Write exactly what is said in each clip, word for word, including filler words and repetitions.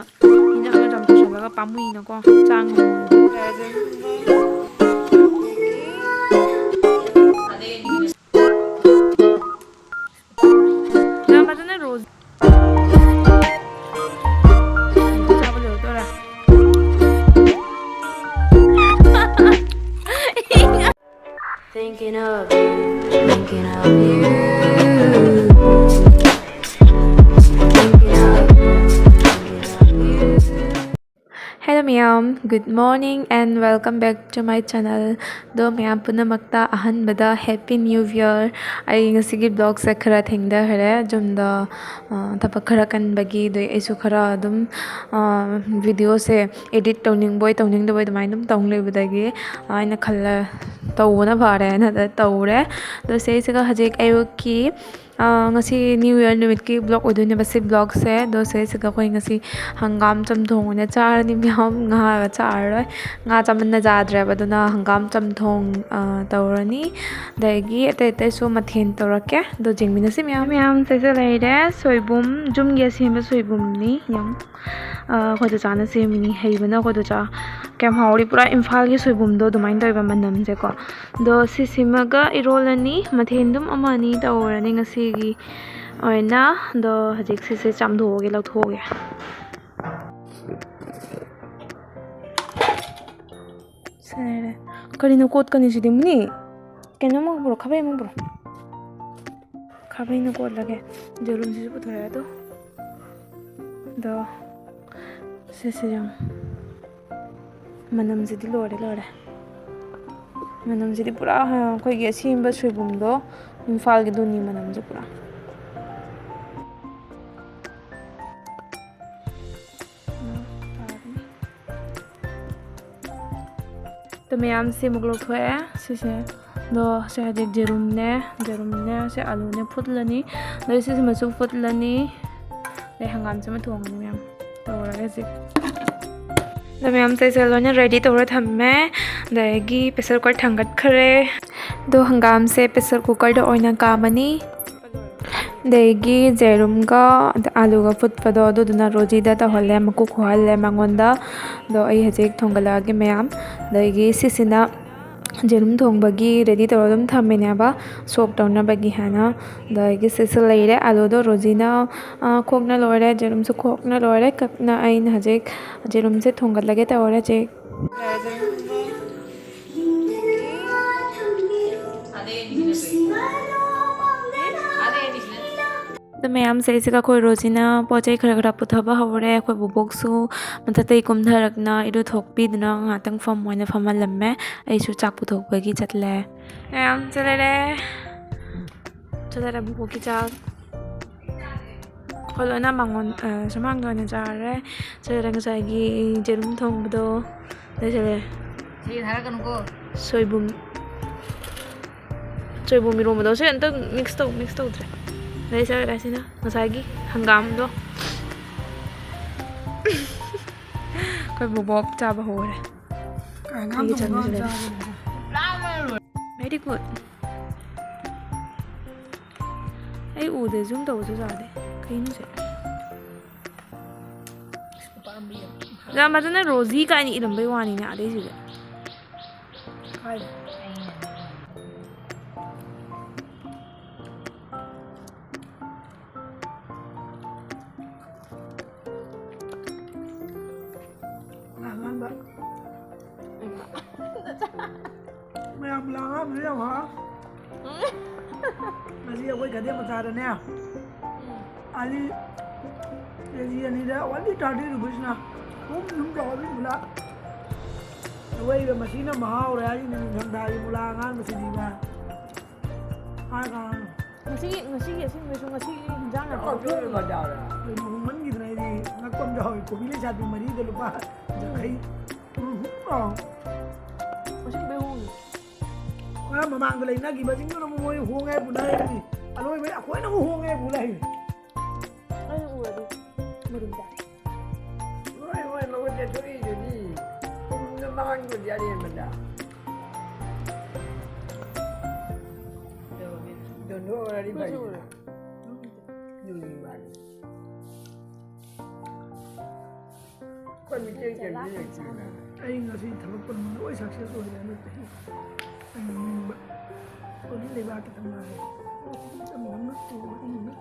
ꯍꯤꯗꯥꯛꯅ ꯆꯥꯝꯊꯣꯛꯆꯜꯂꯒ ꯄꯥꯝꯃꯨꯏꯅꯀꯣ, ꯆꯥ ꯉꯝꯃꯣꯏ꯫ ꯌꯥꯝ ꯐꯖꯅ ꯔꯣꯁ ꯆꯥꯕ ꯂꯣꯏꯔꯛꯇꯣꯔꯦ꯫ Thinking of you, thinking of you. Thinking of you, thinking of you. Hello ꯃꯌꯥꯝ, good morning and welcome back to my channel. ꯑꯗꯣ ꯃꯌꯥꯝ ꯄꯨꯝꯅꯃꯛꯇ ꯑꯍꯥꯟꯕꯗ Happy New Year꯫ ꯑꯩ ꯉꯁꯤꯒꯤ vlogꯁꯦ ꯈꯔ ꯊꯦꯡꯊꯈ꯭ꯔꯦ, ꯌꯨꯝꯗ, ꯑ, ꯊꯕꯛ ꯈꯔ ꯀꯟꯕꯒꯤ꯫ ꯑꯗꯨꯒꯤ ꯑꯩꯁꯨ ꯈꯔ ꯑꯗꯨꯝ, ꯑ, videoꯁꯦ edit ꯇꯧꯅꯤꯡꯕꯣꯏ ꯇꯧꯅꯤꯡꯗꯕꯣꯏ ꯑꯗꯨꯃꯥꯏꯅ ꯑꯗꯨꯝ ꯇꯧ ꯂꯩꯕꯗꯒꯤ, ꯑ, ꯑꯩꯅ ꯈꯜꯂꯦ ꯇꯧꯕꯅ ꯐꯔꯦ ꯍꯥꯏꯅ ꯑꯗ ꯇꯧꯔꯦ꯫ ꯑꯗꯣ ꯁꯤꯁꯤꯒ ꯍꯧꯖꯤꯛ ꯑꯌꯨꯛꯀꯤ, ꯑ, ꯉꯁꯤ New Year ꯅꯨꯃꯤꯠꯀꯤ vlog ꯑꯣꯏꯗꯣꯏꯅꯦꯕ ꯁꯤ vlogꯁꯦ꯫ ꯑꯗꯣ ꯁꯤꯁꯤꯒ ꯑꯩꯈꯣꯏ ꯉꯁꯤ ꯍꯪꯒꯥꯝ ꯆꯝꯊꯣꯡ ꯑꯣꯏꯅ ꯆꯥꯔꯅꯤ ꯃꯌꯥꯝ, ꯉꯥꯒ ꯆꯥꯔꯔꯣꯏ꯫ ꯉꯥ ꯆꯥꯃꯟꯅ ꯆꯥꯗ꯭ꯔꯦꯕ, ꯑꯗꯨꯅ ꯍꯪꯒꯥꯝ ꯆꯝꯊꯣꯡ, ꯑ, ꯇꯧꯔꯅꯤ꯫ ꯑꯗꯒꯤ ꯑꯇꯩ ꯑꯇꯩꯁꯨ ꯃꯊꯦꯜ ꯇꯧꯔꯛꯀꯦ꯫ ꯑꯗꯣ ꯌꯦꯡꯃꯤꯟꯅꯁꯤ ꯃꯌꯥꯝ꯫ ꯃꯌꯥꯝ ꯁꯤꯁꯦ ꯂꯩꯔꯦ, ꯁꯣꯏꯕꯨꯝ, ꯌꯨꯝꯒꯤ ꯑꯁꯦꯝꯕ ꯁꯣꯏꯕꯨꯝꯅꯤ꯫ ꯌꯥꯝ, ꯑ, ꯑꯩꯈꯣꯏ ꯆꯆꯥꯅ ꯁꯦꯝꯃꯤꯅꯤ, ꯍꯩꯕꯅ ꯑꯩꯈꯣꯏ ꯆꯆꯥ꯫ ꯀꯌꯥꯝ ꯍꯥꯎꯔꯤ! ꯄꯨꯔꯥ ꯏꯝꯐꯥꯜꯒꯤ ꯁꯣꯏꯕꯨꯝꯗꯣ ꯑꯗꯨꯃꯥꯏꯅ ꯇꯧꯋꯦꯕ ꯃꯅꯝꯁꯦꯀꯣ꯫ ꯑꯗꯣ ꯁꯤꯁꯤꯃꯒ ꯏꯔꯣꯜꯂꯅꯤ, ꯃꯊꯦꯜ ꯑꯗꯨꯝ ꯑꯃ ꯑꯅꯤ ꯇꯧꯔꯅꯤ ꯉꯁꯤꯒꯤ ꯑꯣꯏꯅ꯫ ꯑꯗꯣ ꯍꯧꯖꯤꯛ ꯁꯤꯁꯦ ꯆꯥꯝꯊꯣꯛꯑꯒꯦ, ꯂꯧꯊꯣꯛꯑꯒꯦ꯫ ꯁꯦ ꯂꯩꯔꯦ꯫ ꯀꯔꯤꯅꯣ ꯀꯣꯠꯀꯅꯤ ꯁꯤꯗꯤ? ꯃꯨꯅꯤ, ꯀꯩꯅꯣꯝ ꯑꯃ ꯄꯨꯔꯛꯑꯣ, ꯈꯥꯕꯩ ꯑꯃ ꯄꯨꯔꯛꯑꯣ꯫ ꯈꯥꯕꯩꯅ ꯀꯣꯠꯂꯒꯦ꯫ ꯌꯦꯔꯨꯝꯁꯤꯁꯨ ꯄꯨꯊꯣꯔꯛꯑꯦ ꯑꯗꯣ꯫ ꯑꯗꯣ ꯁꯤꯁꯦ ꯌꯦꯡꯉꯣ꯫ ꯃꯅꯝꯁꯤꯗꯤ ꯂꯣꯏꯔꯦ, ꯂꯣꯏꯔꯦ꯫ ꯃꯅꯝꯁꯤꯗꯤ ꯄꯨꯔꯥ, ꯑꯩꯈꯣꯏꯒꯤ ꯑꯁꯦꯝꯕ ꯁꯣꯏꯕꯨꯝꯗꯣ, ꯏꯝꯐꯥꯜꯒꯤꯗꯨꯅꯤ ꯃꯅꯝꯁꯦ ꯄꯨꯔꯥ꯫ ꯑꯗꯣ ꯃꯌꯥꯝꯁꯦ ꯑꯃꯨꯛ ꯂꯧꯊꯣꯛꯑꯦ꯫ ꯁꯤꯁꯦ, ꯑꯗꯣ ꯁꯤ ꯍꯧꯖꯤꯛ ꯌꯦꯔꯨꯝꯅꯦ, ꯌꯦꯔꯨꯝꯅꯦ, ꯁꯤ ꯑꯂꯨꯅꯦ ꯐꯨꯠꯂꯅꯤ꯫ ꯑꯗꯩ ꯁꯤꯁꯤꯃꯁꯨ ꯐꯨꯠꯂꯅꯤ꯫ ꯑꯗꯩ ꯍꯪꯒꯥꯝꯁꯤꯃ ꯊꯣꯡꯉꯅꯤ ꯃꯌꯥꯝ ꯇꯧꯔꯒ ꯍꯧꯖꯤꯛ꯫ ꯑꯗꯣ ꯃꯌꯥꯝꯁꯦ ꯑꯩꯁꯦ ꯂꯣꯏꯅ ready ꯇꯧꯔ ꯊꯝꯃꯦ꯫ ꯑꯗꯒꯤ pressure cooker ꯊꯥꯡꯒꯠꯈ꯭ꯔꯦ꯫ ꯑꯗꯣ ꯍꯪꯒꯥꯝꯁꯦ pressure cookerꯗ ꯑꯣꯏꯅ ꯀꯥꯝꯃꯅꯤ꯫ ꯑꯗꯒꯤ ꯖꯦꯔꯨꯝꯒ ꯑꯥꯂꯨꯒ ꯐꯨꯠꯄꯗꯣ ꯑꯗꯨꯗꯨꯅ ꯔꯣꯖꯤꯗ ꯇꯧꯍꯜꯂꯦ, ꯃꯀꯨ ꯈꯣꯛꯍꯜꯂꯦ ꯃꯉꯣꯟꯗ꯫ ꯑꯗꯣ ꯑꯩ ꯍꯧꯖꯤꯛ ꯊꯣꯡꯒꯠꯂꯛꯑꯒꯦ ꯃꯌꯥꯝ꯫ ꯑꯗꯒꯤ ꯁꯤꯁꯤꯅ ꯖꯦꯔꯨꯝ ꯊꯣꯡꯕꯒꯤ ꯔꯦꯗꯤ ꯇꯧꯔ ꯑꯗꯨꯝ ꯊꯝꯃꯤꯅꯦꯕ, ꯁꯣꯛ ꯇꯧꯅꯕꯒꯤ ꯍꯥꯏꯅ꯫ ꯑꯗꯒꯤ ꯁꯤꯁꯨ ꯂꯩꯔꯦ, ꯑꯥꯂꯨꯗꯣ ꯔꯣꯖꯤꯅ, ꯑ, ꯈꯣꯛꯅ ꯂꯣꯏꯔꯦ, ꯖꯦꯔꯨꯝꯁꯨ ꯈꯣꯛꯅ ꯂꯣꯏꯔꯦ꯫ ꯀꯛꯅ ꯑꯩꯅ ꯍꯧꯖꯤꯛ ꯖꯦꯔꯨꯝꯁꯦ ꯊꯣꯡꯒꯠꯂꯒꯦ ꯇꯧꯔꯦ ꯍꯧꯖꯤꯛ꯫ ꯑꯗꯣ ꯃꯌꯥꯝꯁꯦ, ꯑꯩꯁꯤꯒ ꯑꯩꯈꯣꯏ ꯔꯣꯖꯤꯅ ꯄꯣꯠ ꯆꯩ ꯈꯔ ꯈꯔ ꯄꯨꯊꯕ ꯍꯧꯔꯦ꯫ ꯑꯩꯈꯣꯏ ꯕꯣꯕꯣꯛꯁꯨ ꯃꯊꯛꯇꯩ ꯀꯨꯝꯊꯔꯛꯅ ꯏꯔꯨꯊꯣꯛꯄꯤꯗꯨꯅ ꯉꯥꯏꯍꯥꯛꯇꯪ ꯐꯝ ꯑꯣꯏꯅ ꯐꯝꯍꯜꯂꯝꯃꯦ꯫ ꯑꯩꯁꯨ ꯆꯥꯛ ꯄꯨꯊꯣꯛꯄꯒꯤ ꯆꯠꯂꯦ꯫ ꯃꯌꯥꯝ ꯆꯠꯂꯔꯦ꯫ ꯆꯠꯂꯔꯦ ꯕꯣꯕꯣꯛꯀꯤ ꯆꯥꯛ꯫ ꯑꯩꯈꯣꯏ ꯂꯣꯏꯅ ꯃꯉꯣꯟ, ꯑ, ꯁꯨꯃꯥꯡꯗ ꯑꯣꯏꯅ ꯆꯥꯔꯦ꯫ ꯆꯠꯂꯔꯦ ꯉꯁꯥꯏꯒꯤ ꯖꯦꯔꯨꯝ ꯊꯣꯡꯕꯗꯣ꯫ ꯂꯩꯁꯜꯂꯦ꯫ ꯁꯤ ꯊꯥꯔꯛꯀꯅꯨꯀꯣ꯫ ꯁꯣꯏꯕꯨꯝ꯫ ꯁꯣꯏꯕꯨꯝ ꯏꯔꯣꯝꯕꯗꯣ꯫ ꯁꯤ ꯑꯝꯇ ꯃꯤꯛꯁ ꯇꯧ, ꯃꯤꯛꯁ ꯇꯧꯗ꯭ꯔꯦ꯫ ꯂꯩꯁꯜꯂꯦ ꯁꯤꯅ ꯉꯁꯥꯏꯒꯤ ꯍꯪꯒꯥꯝꯗꯣ꯫ ꯑꯩꯈꯣꯏ ꯕꯣꯕꯣꯛ ꯆꯥꯕ ꯍꯧꯔꯦ꯫ ꯍꯪꯒꯥꯝ ꯑꯩꯒꯤ ꯊꯣꯡꯕ ꯆꯪꯉꯤꯁꯤꯗ꯫ ꯆꯥꯕꯅꯦ꯫ Very good꯫ ꯑꯩ ꯎꯗꯦ, ꯖꯨꯝ ꯇꯧꯕꯁꯨ ꯌꯥꯗꯦ꯫ ꯀꯩꯅꯣ ꯁꯦ? ꯌꯥꯝ ꯐꯖꯅ ꯔꯣꯖꯤ ꯀꯥꯏꯅ ꯏꯔꯝꯕꯩ ꯋꯥꯅꯤꯅꯦ ꯑꯗꯩꯁꯤꯗ꯫ ꯀꯥꯏꯗ? ꯑꯉꯥꯡꯕ꯫ ꯃꯌꯥꯝ ꯂꯥꯡꯉꯝꯅꯤ ꯌꯦꯡꯉꯣ꯫ ꯉꯁꯤ ꯑꯩꯈꯣꯏ ꯈꯗꯦꯝ ꯃꯆꯥꯗꯅꯦ, ꯑꯂꯤ ꯀꯦ ꯖꯤ ꯑꯅꯤꯗ only thirty rupeesꯅ ꯊꯨꯝ ꯊꯨꯝ ꯇꯧꯔ ꯄꯤꯕꯗ, ꯑꯔꯣꯏꯕ ꯃꯁꯤꯅ ꯃꯍꯥꯎꯔꯦ ꯍꯥꯏꯁꯤꯅꯤ ꯅꯤꯡꯊꯝꯊꯥꯒꯤ ꯃꯨꯂꯥ ꯑꯉꯥꯡꯕꯁꯤꯗꯤꯕ꯫ ꯍꯥꯏ ꯀꯥꯟꯅ꯫ ꯉꯁꯤꯒꯤ, ꯉꯁꯤꯒꯤ ꯑꯁꯦꯡꯕꯩꯁꯨ ꯉꯁꯤꯒꯤ ꯍꯤꯟꯖꯥꯡ ꯅꯥꯄꯤ ꯆꯥꯎꯗꯣꯏꯅꯦ ꯕꯖꯥꯔꯗ꯫ ꯀꯩꯅꯣ ꯍꯣꯡꯃꯟꯈꯤꯗꯅ ꯑꯩꯗꯤ ꯉꯛꯄ ꯑꯃ ꯌꯥꯎꯏ꯫ ꯀꯣꯕꯤ ꯂꯩꯁꯥꯕꯤ ꯃꯔꯤꯗ ꯂꯨꯄꯥ ꯌꯥꯡꯈꯩ꯫ ꯎꯝ, ꯎꯝ, ꯑꯥ꯫ ꯑꯁꯦꯡꯕꯩ ꯍꯣꯡꯉꯤ꯫ ꯈꯔ ꯃꯃꯥꯡꯗ ꯂꯩꯅꯈꯤꯕꯁꯤꯡꯗꯨꯅ ꯑꯃꯨꯛ ꯃꯣꯏ ꯍꯣꯡꯉꯦ ꯄꯨꯅꯔꯤꯕꯅꯤ꯫ ꯑꯂꯣꯏꯕꯩ ꯑꯩꯈꯣꯏꯅ ꯑꯃꯨꯛ ꯍꯣꯡꯉꯦ ꯄꯨꯅꯔꯤꯕꯅꯤ꯫ ꯑꯩꯅ ꯎꯔꯗꯤ ꯃꯗꯨꯝ ꯆꯥꯏ꯫ ꯍꯣꯏ, ꯍꯣꯏ, ꯃꯈꯨꯠ ꯆꯠꯊꯣꯛꯏꯗꯨꯗꯤ꯫ ꯎꯔꯨꯝꯗ ꯃꯥꯡꯗꯨꯗꯤ ꯑꯔꯦꯝꯕꯗ꯫ ꯗꯣꯟꯗꯣ ꯑꯣꯏꯔꯗꯤ ꯐꯩꯗꯅ꯫ ꯑꯩ ꯉꯁꯤ ꯊꯕꯛ ꯄꯨꯝꯅꯃꯛ ꯂꯣꯏ success ꯑꯣꯏꯔꯦ꯫ ꯍꯟꯗꯛꯇꯤ ꯑꯩꯅ ꯅꯤꯡꯕ ꯑꯩꯈꯣꯏꯒꯤ ꯂꯩꯕꯥꯛꯀꯤ ꯊꯧꯅꯥꯁꯦ ꯇꯞꯅ ꯇꯞꯅ ꯏꯪꯅ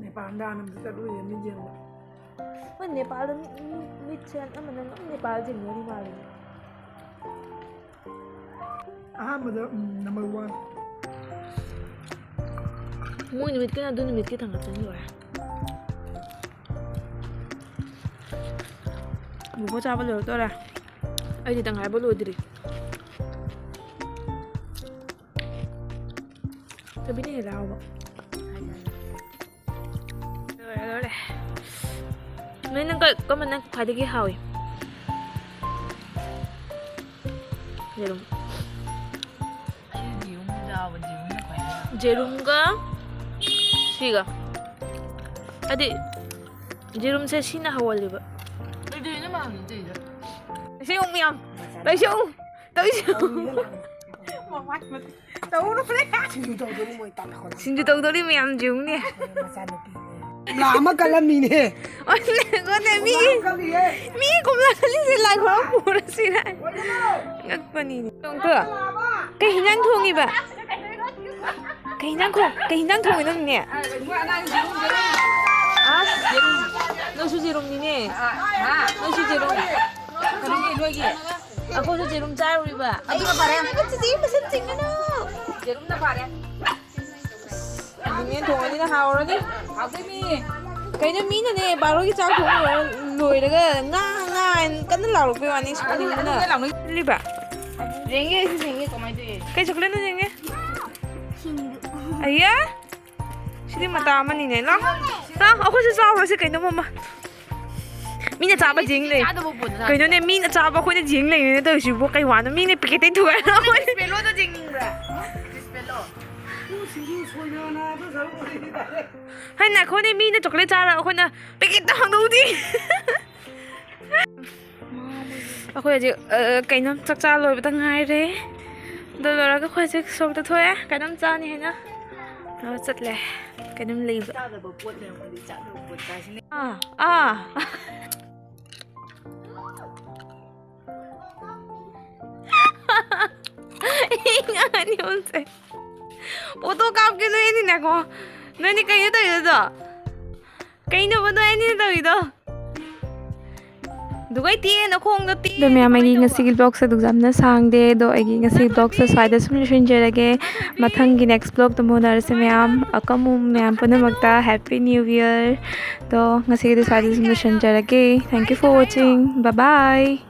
ꯅꯦꯄꯥꯜꯗ ꯍꯥꯟꯅ ꯑꯝꯇ ꯆꯠꯂꯨꯏꯌꯦ ꯃꯤꯠ ꯌꯦꯡꯕ꯫ ꯍꯣꯏ, ꯅꯦꯄꯥꯜꯗ ꯃꯤ, ꯃꯤ, ꯃꯤꯠꯁꯦ ꯑꯅꯝꯕꯅ ꯂꯣꯏ ꯅꯦꯄꯥꯜ ꯆꯤꯡꯅꯔꯤ ꯃꯥꯜꯂꯦ꯫ ꯑꯍꯥꯟꯕꯗ, ꯎꯝ, number one꯫ ꯃꯣꯏ ꯅꯨꯃꯤꯠꯀꯤꯅ ꯑꯗꯨ ꯅꯨꯃꯤꯠꯀꯤ ꯊꯥꯡꯒꯠꯆꯅꯤ ꯂꯣꯏꯔꯦ꯫ ꯕꯨꯕꯣ ꯆꯥꯕ ꯂꯣꯏꯔꯛꯇꯣꯔꯦ꯫ ꯑꯩꯗꯤ ꯇꯪꯈꯥꯏꯐꯥꯎ ꯂꯣꯏꯗ꯭ꯔꯤ꯫ ꯊꯕꯤꯅ ꯍꯦꯜꯂꯦ ꯍꯥꯎꯕ꯫ ꯂꯣꯏꯔꯦ, ꯂꯣꯏꯔꯦ꯫ ꯅꯣꯏ ꯅꯪ ꯀ-, ꯀꯔꯝꯕꯅ ꯈ꯭ꯋꯥꯏꯗꯒꯤ ꯍꯥꯎꯏ? ꯌꯦꯔꯨꯝ꯫ ꯑꯩꯗꯤ ꯌꯦꯔꯨꯝ ꯆꯥꯕ, ꯌꯦꯔꯨꯝꯅ ꯈ꯭ꯋꯥꯏꯗꯒꯤ ꯍꯥꯎꯏ꯫ ꯌꯦꯔꯨꯝꯒ ꯁꯤꯒ꯫ ꯍꯥꯏꯗꯤ ꯌꯦꯔꯨꯝꯁꯦ ꯁꯤꯅ ꯍꯧꯍꯜꯂꯤꯕ꯫ ꯀꯩꯗꯧꯔꯤꯅꯣ ꯃꯥꯝꯅ ꯇꯧꯔꯤꯗꯣ? ꯂꯩꯁꯦ ꯌꯦꯡꯉꯨ ꯃꯌꯥꯝ꯫ ꯂꯩꯁꯦ ꯌꯦꯡꯉꯨ꯫ ꯇꯧꯔꯤꯁꯦ ꯌꯦꯡꯉꯨ꯫ ꯃꯃꯥꯏ ꯃꯠ-, ꯇꯧꯔꯨꯔꯦ꯫ ꯁꯤꯡꯖꯨ ꯇꯧꯗꯣꯔꯤ ꯃꯣꯏ ꯇꯥꯟꯅ ꯈꯣꯠꯅ꯫ ꯁꯤꯡꯖꯨ ꯇꯧꯗꯣꯔꯤ ꯃꯌꯥꯝ ꯌꯦꯡꯉꯨꯅꯦ꯫ ꯃꯆꯥꯅꯨꯄꯤ꯫ ꯀꯣꯝꯂꯥ ꯑꯃ ꯀꯜꯂꯝꯃꯤꯅꯦ꯫ ꯑꯣꯅꯦ, ꯑꯣꯅꯦ, ꯃꯤꯒꯤ, ꯀꯣꯝꯂꯥ ꯀꯜꯂꯤꯌꯦ꯫ ꯃꯤꯒꯤ ꯀꯣꯝꯂꯥ ꯀꯜꯂꯤꯁꯦ ꯂꯥꯏ ꯈꯨꯔꯨꯝ ꯄꯨꯔꯁꯤꯔ? ꯉꯛꯄꯅꯤꯅꯦ꯫ ꯇꯣꯡꯀꯣ, ꯀꯩ ꯍꯤꯟꯖꯥꯡ ꯊꯣꯡꯉꯤꯕ? ꯀꯩ ꯍꯤꯟꯖꯥꯡ ꯊꯣꯡ-, ꯀꯩ ꯍꯤꯟꯖꯥꯡ ꯊꯣꯡꯉꯤꯅꯣ ꯅꯪꯅꯦ? ꯑꯁ, ꯅꯪꯁꯨ ꯌꯦꯔꯨꯝꯅꯤꯅꯦ꯫ ꯅꯪꯁꯨ ꯌꯦꯔꯨꯝ꯫ ꯀꯩꯅꯣꯒꯤ, ꯅꯣꯏꯒꯤ꯫ ꯑꯩꯈꯣꯏꯁꯨ ꯌꯦꯔꯨꯝ ꯆꯥꯔꯨꯔꯤꯕ꯫ ꯑꯗꯨꯅ ꯐꯔꯦ꯫ ꯆꯤꯆꯦ ꯃꯁꯝ ꯆꯤꯡꯒꯅꯨ꯫ ꯌꯦꯔꯨꯝꯅ ꯐꯔꯦ꯫ ꯑꯗꯨꯅꯦ ꯊꯣꯡꯉꯅꯤꯅ ꯍꯥꯎꯔꯅꯤ꯫ ꯍꯥꯎꯗꯣꯏꯅꯤ꯫ ꯀꯩꯅꯣ ꯃꯤꯅꯅꯦ ꯕꯥꯔꯣꯒꯤ ꯆꯥꯛ ꯊꯣꯡ ꯂꯣꯏꯔ-, ꯂꯣꯏꯔꯒ ꯉꯥ, ꯉꯥ ꯍꯥꯏꯅ ꯀꯟꯅ ꯂꯥꯎꯔꯛꯄꯩ ꯋꯥꯅꯤ꯫ ꯁꯥꯎꯅꯤꯡꯕꯅ꯫ ꯂꯤꯕ? ꯌꯦꯡꯒꯦ, ꯑꯩꯁꯨ ꯌꯦꯡꯒꯦ ꯀꯃꯥꯏꯅ ꯇꯧꯋꯦ꯫ ꯀꯩ ꯆꯣꯀ꯭ꯂꯦꯠꯅꯣ ꯌꯦꯡꯒꯦ? ꯑꯌꯥ! ꯁꯤꯗꯤ ꯃꯇꯥ ꯑꯃꯅꯤꯅꯦ꯫ ꯂꯥꯎ꯫ ꯂꯥꯎ, ꯑꯩꯈꯣꯏꯁꯨ ꯆꯥꯎꯔꯁꯤ ꯀꯩꯅꯣꯝ ꯑꯃ꯫ ꯃꯤꯅ ꯆꯥꯕ ꯌꯦꯡ ꯂꯩ꯫ ꯆꯥꯗꯕ ꯄꯣꯠꯇ ꯆꯥꯗꯕ꯫ ꯀꯩꯅꯣꯅꯦ, ꯃꯤꯅ ꯆꯥꯕ ꯑꯩꯈꯣꯏꯅ ꯌꯦꯡ ꯂꯩꯔꯤꯅꯦ ꯇꯧꯔꯤꯁꯤꯕꯨ꯫ ꯀꯩ ꯋꯥꯅꯣ? ꯃꯤꯅ packet ꯇꯩ ꯊꯨꯒꯥꯏꯔ ꯅꯪ ꯂꯧꯔꯦ꯫ Crispy Loaf-ꯗ ꯌꯦꯡꯅꯤꯡꯕ꯭ꯔꯥ? Crispy Loaf꯫ ꯍꯩ, ꯉꯥꯏꯈꯣꯅꯦ, ꯃꯤꯅ chocolate ꯆꯥꯔ ꯑꯩꯈꯣꯏꯅ packet ꯇ ꯍꯥꯡꯗꯣꯛꯎꯗꯤ꯫ ꯑꯩꯈꯣꯏ ꯍꯧꯖꯤꯛ, ꯑ, ꯀꯩꯅꯣꯝ ꯆꯥꯛ ꯆꯥ ꯂꯣꯏꯕꯗ ꯉꯥꯏꯔꯦ꯫ ꯑꯗꯨ ꯂꯣꯏꯔꯒ ꯑꯩꯈꯣꯏ ꯍꯧꯖꯤꯛ ꯁꯣꯔꯣꯛꯇ ꯊꯣꯛꯑꯦ, ꯀꯩꯅꯣꯝ ꯆꯥꯅꯤ ꯍꯥꯏꯅ꯫ ꯑꯣ, ꯆꯠꯂꯦ꯫ ꯀꯩꯅꯣꯝ ꯂꯩꯕ꯫ ꯆꯥꯗꯕ ꯄꯣꯠ ꯂꯩꯔꯝꯃꯗꯤ ꯆꯥꯗꯕ ꯄꯣꯠ ꯀꯥꯏꯁꯤꯅꯦ꯫ ꯑꯥ, ꯑꯥ꯫ ꯑꯩ ꯉꯥꯡꯉꯅꯤ ꯍꯧꯖꯤꯛ꯫ ꯐꯣꯇꯣ ꯀꯥꯞꯀꯦ ꯅꯣꯏ ꯑꯅꯤꯅꯦꯀꯣ꯫ ꯅꯣꯏꯅꯤ ꯀꯩꯅꯣ ꯇꯧꯔꯤꯗꯣ? ꯀꯩꯅꯣꯕ ꯅꯣꯏ ꯑꯅꯤꯅ ꯇꯧꯔꯤꯗꯣ? ꯗꯨꯒꯩ ꯇꯦ, ꯅꯈꯣꯡꯗꯣ ꯇꯦ꯫ ꯑꯗꯣ ꯃꯌꯥꯝ, ꯑꯩꯒꯤ ꯉꯁꯤꯒꯤ vlogꯁꯦ ꯑꯗꯨꯛ ꯌꯥꯝꯅ ꯁꯥꯡꯗꯦ꯫ ꯑꯗꯣ ꯑꯩꯒꯤ ꯉꯁꯤꯒꯤ vlogꯁꯦ ꯁ꯭ꯋꯥꯏꯗ ꯁꯨꯝ ꯂꯣꯏꯁꯤꯟꯖꯔꯒꯦ꯫ ꯃꯊꯪꯒꯤ next vlogꯇ ꯑꯃꯨꯛ ꯎꯅꯔꯁꯦ ꯃꯌꯥꯝ꯫ Welcome ꯃꯌꯥꯝ ꯄꯨꯝꯅꯃꯛꯇ Happy New Year꯫ ꯑꯗꯣ ꯉꯁꯤꯒꯤꯗꯤ ꯁ꯭ꯋꯥꯏꯗ ꯁꯨꯝ ꯂꯣꯏꯁꯤꯟꯖꯔꯒꯦ꯫ Thank you for watching. Bye bye.